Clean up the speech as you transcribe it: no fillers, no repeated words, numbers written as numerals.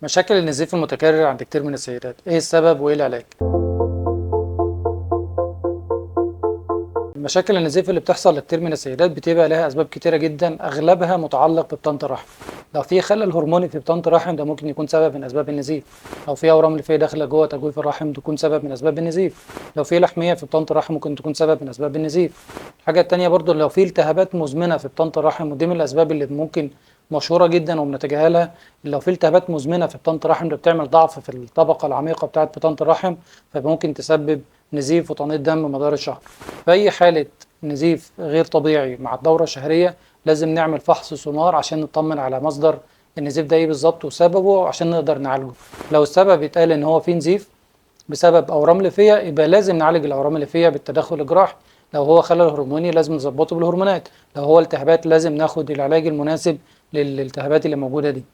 مشاكل النزيف المتكرر عند كتير من السيدات، ايه السبب وايه العلاج؟ مشاكل النزيف اللي بتحصل لكتير من السيدات بتبقى لها اسباب كتيرة جدا، اغلبها متعلق ببطانه الرحم. لو في خلل هرموني في بطانه الرحم ده ممكن يكون سبب من اسباب النزيف. لو في اورام ليفيه داخله جوه تجويف الرحم تكون سبب من اسباب النزيف. لو في لحميه في بطانه الرحم ممكن تكون سبب من اسباب النزيف. الحاجة التانية برضو لو في التهابات مزمنة في بطانه الرحم، ودي من الاسباب اللي ممكن مشهورة جدا وبنتجاهلها. لو في التهابات مزمنة في بطانه الرحم ده بتعمل ضعف في الطبقة العميقة بتاعه بطانه الرحم، فممكن تسبب نزيف وتنقيط دم مدار الشهر. في اي حاله نزيف غير طبيعي مع الدورة الشهرية لازم نعمل فحص سونار عشان نطمن على مصدر النزيف ده ايه بالظبط وسببه عشان نقدر نعالجه. لو السبب اتقال ان هو في نزيف بسبب اورام ليفيه يبقى لازم نعالج الاورام الليفيه بالتدخل الجراحي. لو هو خلل هرموني لازم نظبطه بالهرمونات. لو هو التهابات لازم ناخد العلاج المناسب للالتهابات اللي موجودة دي.